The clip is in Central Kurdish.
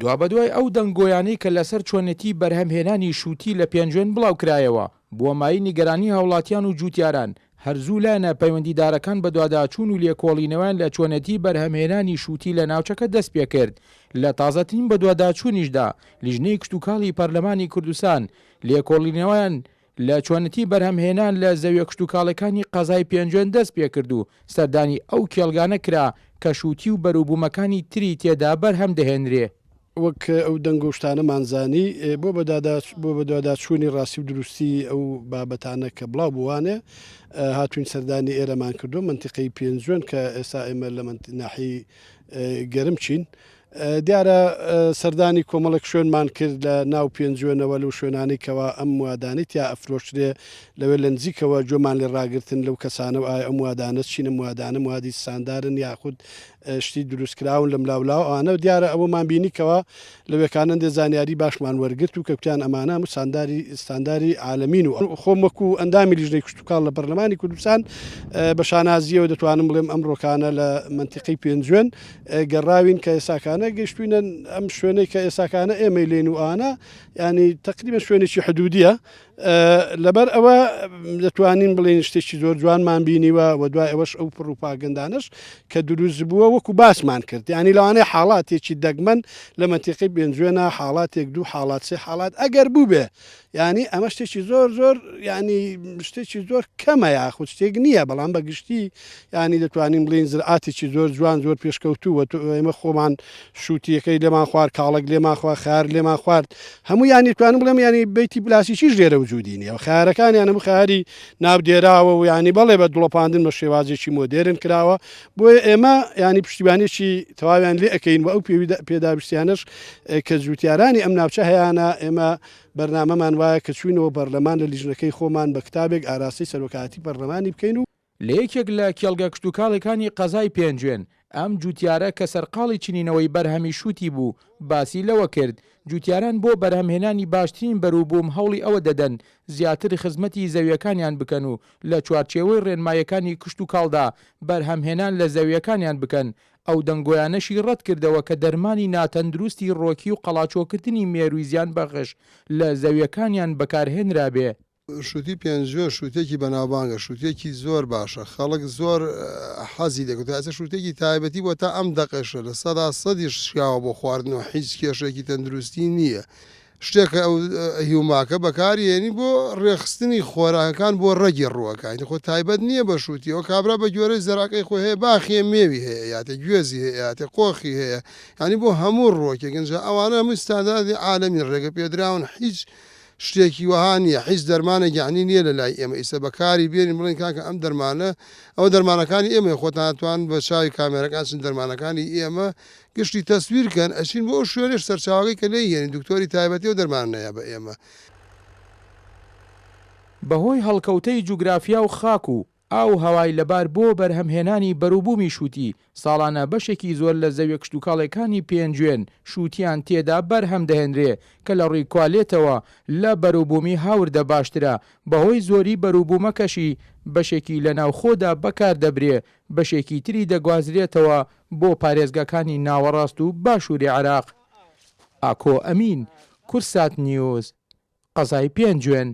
دوابەدوای ئەو دەنگۆیانەی کە لەسەر چۆنێتی بەرهەمهێنانی شووتی لە پێنجوێن بڵاوکرایەوە، بووە مایەی نیگەرانی هاوڵاتیان و جووتیاران، هەر زوو لایەنە پەیوەندیدارەکان بەدواداچوون و لێکۆڵینەوەیان لە چۆنێتی بەرهەمهێنانی شووتی لە ناوچەکە دەستپێکرد، لە تازەترین بەدواداچوونیشدا لیژنەی کشتوکاڵی پەرلەمانی کوردستان لێکۆڵینەوەیان لە چۆنێتی بەرهەمهێنان لە زەویە کشتوکاڵیەکانی قەزای پێنجوێن دەست پێکرد و سەردانی ئەو کێڵگانە کرا کە شووتی و بەروبوومەکانی تری تێدا بەرهەم دەهێنرێ. وەک ئەو دەنگ و شتانەمان زانی بۆ بۆ بەدواداچوونی ڕاستی و دروستی ئەو بابەتانە کە بڵاو بووانێ هاتوین سەردانی ئێرەمان کردو مەنتیقەی پێنجوێن کە ئێستا ئێمە لە ناحیەی گەرمچین دیارە سەردانی کۆمەڵێک شوێنمان کرد لە ناو پێنجوێنەوە لەو شوێنانەی کەوا ئەم موادانەی تیا ئەفرۆشرێ لەوێ لە نزیکەوە گوێمان لێ ڕاگرتن لەو کەسانە و ئایا ئەم موادانە چین ئەم موادانە موادی ستاندارن یاخود شتی دروستکراون لەم لاولاوە ئەوانە دیارە ئەوەمان بینی کەوا لەوێکانەندێ زانیاری باشمان وەرگرت و کە کوتیان ئەمانە هەموو سانداری ستانداری عالەمین و خۆم وەکو ئەندامی لیژنەی کشتوکاڵ لە پەرلەمانی کوردستان بە شانازیەوە دەتوانم بڵێم ئەمڕۆکانە لە مەنتیقەی پێنجوێن گەڕاوین کە ئێساکانە گەشتوینە ئەم شوێنەی کە ئێساکانە ئێمەی لێن و ئانە ینی تقریبا شوێنێکی حدودیە لەبەر ئەوە دەتوانین بڵێین شتێکی زۆر جوانمان بینیوە و دوای ئەوەش ئەو پڕوپاگەندانەش کە دروست بووە وەکو باسمان کرد ینی لەوانەیە حاڵاتێکی دەگمەن لە مەنتیقەی پێنجوێنە حاڵاتێک دوو حاڵات سێ حاڵات ئەگەر بووبێ ینی ئەمە شتێکی زۆر زۆر ینی شتێکی زۆر کەمە یاخود شتێک نییە بەڵام بە گشتی ینی دەتوانین بڵین زرعاتێکی زۆر جوان زۆر پێشکەوتووە ئێمە خۆمان شووتییەکەی لێمان خوارد، کاڵەک لێمان خوارد، خەیار لێمان خوارد، هەموو یانی توانم بڵێم یانی بەیتی پلاسیکیش لێرە وجودی نییە و خەیارەکانیان هەموو خەیاری ناو دێراوە و یانی بەڵێ بە دڵۆپاندن بە شێوازێکی مۆدێرن کراوە، بۆیە ئێمە یانی پشتیوانییەکی تەواویان لێ ئەکەین و ئەو پێداویستیانەش کە جووتیارانی ئەم ناوچە هەیانە ئێمە بەرنامەمان وایە کە چووینەوە پەرلەمان لە لیژنەکەی خۆمان بە کتابێک ئاراستەی سەرۆکایەتی پەرلەمانی بکەین و. لە یەکێک لە کێڵگە کشتوکاڵێکانی قەزای پێنجوێن، ئەم جوتیارە کە سەرقاڵی چنینەوەی بەرهەمی شوتی بوو، باسی لەوە کرد، جوتیاران بۆ بەرهەمهێنانی باشترین بەروبووم هەوڵی ئەوە دەدەن زیاتر خزمەتی زەوییەکانیان بکەن و لە چوارچێوەی ڕێنماییەکانی کشتوکاڵدا بەرهەمهێنان لە زەوییەکانیان بکەن، ئەو دەنگۆیانەشی ڕەتکردەوە کە دەرمانی ناتەندروستی ڕۆکی و قەڵاچۆکردنی مێرووی زیانبەخش لە زەوییەکانیان بەکارهێنرابێ. شوتی پێنجوێن شوتێکی بەناوبانگە شوتێکی زۆر باشە خەڵک زۆر حەزی لێکرد تا ئێستا شوتێکی تایبەتی بۆ تا ئەم دەقەشە لە سەدا سەدیش شیاوە بۆ خواردن و هیچ کێشێکی تەندروستی نییە شتێکە ئەو هیوماکە بەکاری هێنی بۆ ڕێکخستنی خۆراکەکان بۆ ڕەگی ڕووەکانی خۆ تایبەت نییە بە شوتی ئەو کابرا بە گوێرەی زەرعەکەی خۆی هەیە باخی مێوی هەیە یاتێ گوێزی هەیە یاتێ قۆخی هەیە یانی بۆ هەموو ڕووەکێک ئینجا ئەوانە هەمووی ستانداردی عالەمین ڕێگە پێدراون هیچ شتێکی وەها نییە حیچ دەرمانێک یەعنی نییە لە لای ئێمە ئیستا بەکاری بێنین بڵێین کاکە ئەم دەرمانە ئەوە دەرمانەکانی ئێمەیە خۆتان ئەتوان بە چاوی کامێرەکان چن دەرمانەکانی ئێمە گشتی تەسویر کەن ئەچین بۆ ئەو شوێنەش سەرچاوەکەی کە لێی هێنین دکتۆری تایبەتی ئەو دەرمانە نەیا بە ئێمە. بەهۆی هەڵکەوتەی جوگرافیا و خاک و ئاو و هەوای لەبار بۆ بەرهەمهێنانی بەروبوومی شووتی، ساڵانە بەشێکی زۆر لە زەویە کشتوکاڵێکانی پێنجوێن شووتیان تێدا بەرهەم دەهێنرێ کە لە ڕووی کوالێتەوە لە بەروبوومی هاوردە باشترە، بەهۆی زۆری بەروبوومەکەشی بەشێکی لە ناوخۆدا بەکار دەبرێ بەشێکی تری دەگوازرێتەوە بۆ پارێزگاکانی ناوەڕاست و باشووری عێراق. ئاکۆ ئەمین، کوردسات نیوز، قەزای پێنجوێن.